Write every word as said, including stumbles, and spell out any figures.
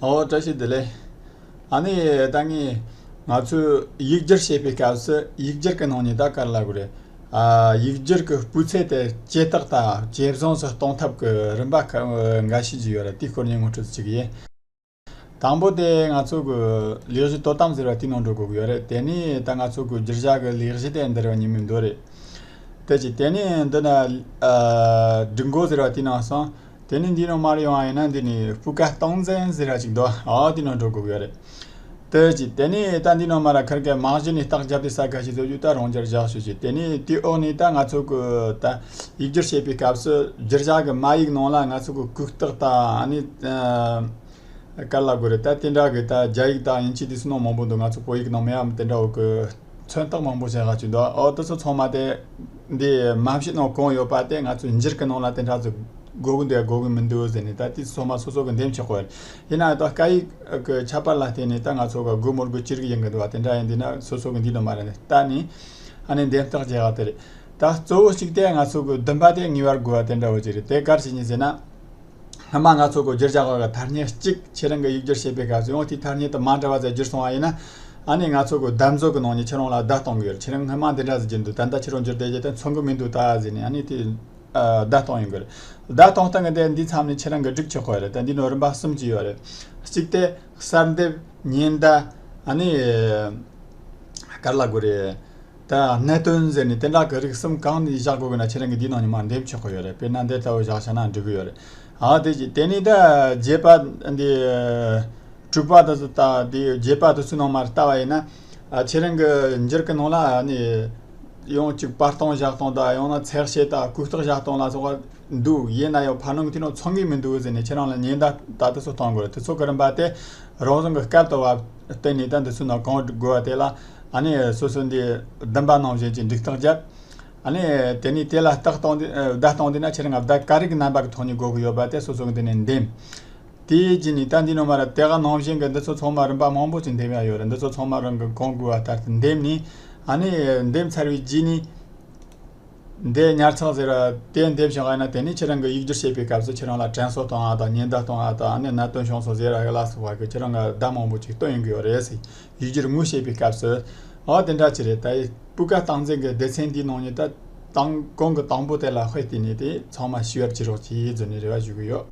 ཨོ། བཀྲ་ཤིས་བདེ་ལེགས། ཨ་ནི་ད་ངས་ང་ཚོས་ཡིག་སྒྱུར་བྱེད་པའི་སྐབས་སུ་ཡིག་སྒྱུར་གྱི་ནང་ནས་ད་ག་རེ་ལབ་དགོས་རེད། ཨ། ཡིག་སྒྱུར་གྱི་སྤུས་ཚད་དེ་ཇེ་དག་དང་ཇེ་བཟང་དུ་གཏོང་ཐབས་ཀྱི་རིམ་པ་ཁ- འགའ་ཤས་ཅིག་ཡོད་རེད། དེའི་སྐོར་ནས་ངོ་སྤྲོད་ཅིག་ཡིན། དང་པོ་དེ་ང་ཚོ་གི་ལས་གཞི་དོ་དམ་ཟེར་བ་དེའི་ནང་འགྲོ་དགོས་ཀྱི་ཡོད་རེད། དེ་ནས་ད་ང་ཚོ་གི་བསྒྱུར་བྱ་གི་ལས་གཞི་དེ་འདིར་ཉིན་མོའི་མདོ་རེད། དེ་ཅི་དེ་ནས་འདི་ན་ཨ་སྒྲིག་འགོད་ཟེར་བ་དེའི་ནང་སོང་། དེ་ནས་འདིའི་ནང་མར་ཡོང་བ་ཡིན་ན་འདི་ནས་སྤུས་ཀ་སྟངས་འཛིན་ཟེར་བ་ཅིག་འདུག་ཨ། དེའི་ནང་འགྲོ་དགོས་ཀྱི་ཡོད་རེད། དེ་ཅི་དེ་ནས་ད་འདིའི་ནང་མར་ཁར་གི་རྨང་གཞི་ནས་རྟགས་བརྒྱབ་སྟེ་ས་ཁ་ཞིག་བཟོ་རྒྱུ་ད་རང་འཇགས་བཞག་ཞུ་ཞིག་དེ་ནས་དེའི་འོག་ནས་ད་ང་ཚོ་གི་ད་ཡིག་སྒྱུར་བྱེད་པའི་སྐབས་སུ་བསྒྱུར་བྱ་གི་མ་ཡིག་ནང་ལ་ང་ཚོ་གི་གུག་རྟགས་དང་ཨ་ནི་ཨ། ག་རེ་ལབ་དགོས་རེད། ད་དེ་འདྲ་གི་ད་རྒྱ་ཡིག་དང་དབྱིན་ཇི་དེ་ཚོ་ནང་མང་པོ་འདུག་ང་ཚོ་བོད་ཡིག་ནང་མེད་པ་དེ་འདྲ་བོ་གི་མཚོན་རྟགས་མང་པོ་བྱེད་ག་ཅིག་འདུག་ཨོ། དེ་ཚོ་ཚང་མ་དེ་འདི་མ་བྱས་ནང་གང་ཡོད་པ་དེ་ང་ཚོ་འགྱུར་གི་ནང་ལ་དེ་འདྲ་ཚོ་དགོས་གི་འདུག་དགོས་གི་མི་འདུག་ཟེར་ནས་ད་དེ་ཚང་མ་སོ་སོ་གི་འདེམས་ཆོག་གི་རེད། ཡིན་ན་ད་སྐད་ཡིག་གི་ཁྱད་པར་ལ་བརྟེན་ནས་ད་ང་ཚོ་གི་དགོས་མི་དགོས་ཅི་རིགས་ཡིན་གི་འདུག་བ། དེ་འདྲ་ཡིན་དུས་ན་སོ་སོ་གི་འདི་ནང་མར་ནས་ལྟ་ནས་ཨ་ནི་འདེམས་ཐག་བྱེད་ག་དེ་རེད། ད་གཙོ་བོ་གཅིག་དེ་ང་ཚོ་གི་བདུན་པ་དེ་ངེས་པར་དགོས་པ་དེ་འདྲ་བོ་ཅིག་རེད། དེ་ག་རེ་བྱེད་ཀྱི་ཡིན་ཟེར་ན། སྔོན་མ་ང་ཚོ་གི་བསྒྱུར་བྱ་གི་ཐ་སྙད་གཅིག་ཁྱེད་རང་གི་ཡིག་སྒྱུར་བྱེད་པའི་སྐབས་སུ་ཡང་དེའི་ཐ་སྙད་དེ་མ་འདྲ་བ་ཟིག་བསྒྱུར་སོང་བ་ཡིན་ན། ཨ་ནི་ང་ཚོ་གི་གདམ་བཟོ་གི་ནང་ནས་ཁྱེད་རང་ལ་བརྡ་གཏོང་གི་ཡོད། ཁྱེད་རང་སྔོན་མ་འདི་འདྲ་ཟིག་བསྒྱུར་འདུག་ད་ལྟ་ཁྱེད་རང་བསྒྱུར་བསྡད་རྒྱུ་དེ་མཚུངས་གི་མི་འདུག་ད་ཟེར་ནས་ཨ་ནི་དེ་ཨ་བརྡ་གཏོང་ཡོང་གི་རེད། བརྡ་གཏོང་སྟངས་གི་དེ་འདི་མཚམས་ནས་ཁྱེད་རང་གི་སྒྲིག་ཆོག་གི་རེད། ད་འདི་ནང་རིམ་པ་གསུམ་ཅིག་ཡོད་རེད། གཅིག་དེ་གསར་འདེབས། ཉེན་བརྡ། ཨ་ནི་ག་རེ་ལབ་དགོས་རེད། ད་གནད་དོན་ཟེར་ནས་དེ་འདྲ་གི་རིགས་གསུམ་གང་ནས་བཞག་དགོས་ཀྱི་ན་ཁྱེད་རང་གི་འདིའི་ནང་ནས་མར་འདེམས་ཆོག་གི་ཡོད་རེད། དཔེར་ན་འདི་ལྟ་བུ་བཞག་བྱས་ན་འགྲིག་གི་ཡོད་རེད། ཨ་དེ་ཅི་དེ་ནས་ད་རྒྱས་པ་འདི་དྲུག་པ་དེ་ཚོ་ད་དེ་རྒྱས་པ་དེ་ཚོའི་ནང་མར་ལྟ་བ་ཡིན་ན། ཨ་ཁྱེད་རང་གི་འགྱུར་གི་ནང་ལ་ཨ་ནི་ཡང་གཅིག་པར་སྟོང་བཞག་སྟངས་དང་ཡང་ན་ཚེག་བཤད་དང་གུག་རྟགས་བཞག་སྟངས་ལ་སོགས་པ་འདུག་ཡིན་ན་ཡང་ཕར་ནང་གི་དེ་ནང་མཚུངས་གི་མི་འདུག་ཟེར་ནས་ཁྱེད་རང་ལ་ཉེན་བརྡ་ད་དེ་ཚོ་གཏོང་དགོས་རེད། དེ་ཚོ་གི་རིམ་པ་དེ་རང་རང་གི་སྐབས་དང་བ་བསྟུན་ནས་ད་འདི་ཚོའི་ནང་གང་དགོས་པ་དེ་ལ་ཨ་ནི་སོ་སོ་འདི་བདུན་པ་ནང་བཞིན་གྱི་འགྲིག་སྟངས་བརྒྱབ། ཨ་ནི་དེ་ནས་དེ་ལ་རྟགས་གཏོང་དུས་བརྡ་གཏོང་དུས་ན་ཁྱེད་རང་བརྡ་ག་རེ་གི་རྣམ་པ་གི་ཐོག་ནས་དགོས་གི་ཡོད་པ་དེ་སོ་སོ་གི་འདི་ནས་འདེམས། དེའི་རྗེས་ནས་ད་འདི་ནང་མར་དེ་ག་ནང་བཞིན་གི་འདི་ཚོ་ཚང་མ་རིམ་པ་མང་པོ་ཅིག་འདེམས་ཡ་ཡོད་རེད། འདི་ཚོ་ཚང་མ་རང་གི་གང་དགོས་པ་ལྟར་དུ་འདེམས་ནས། ཨ་ནི་འདེམས་ཚར་བའི་རྗེས་ནས། འདི་ཉར་ཚགས་ཟེར་བ་དེ་འདེམས་བྱུང་བ་ཡིན་ན་དེ་ནས་ཁྱེད་རང་གི་ཡིག་སྒྱུར་བྱེད་པའི་སྐབས་སུ་ཁྱེད་རང་ལ་དྲན་གསོ་གཏོང་བ་དང་ཉེན་བརྡ་གཏོང་བ་དང་ཨ་ནི་གནད་དོན་བྱུང་སོང་ཟེར་བ་ལ་སོགས་པ་གི་ཁྱེད་རང་གི་བརྡ་མང་པོ་ཅིག་སྟོན་ཡོང་གི་ཡོད་རེད་ཟེར། ཡིག་སྒྱུར་དངོས་བྱེད་པའི་སྐབས་སུ། ཨོ་དེ་འདྲ་ཅི་རེད། ད་ཡི་སྤུས་ཀ་སྟངས་འཛིན་གྱི་སྡེ་ཚན་འདིའི་ནང་ནས་ད་དང་གོང་གི་དང་པོ་དེ་ལ་དཔེ་བལྟས་ནས་དེ་ཚང་མ་ཤེས་པར་བྱེད་རོགས་གྱིས་ཟེར་ནས་རེ་བ་ཞུ་གི་ཡོད།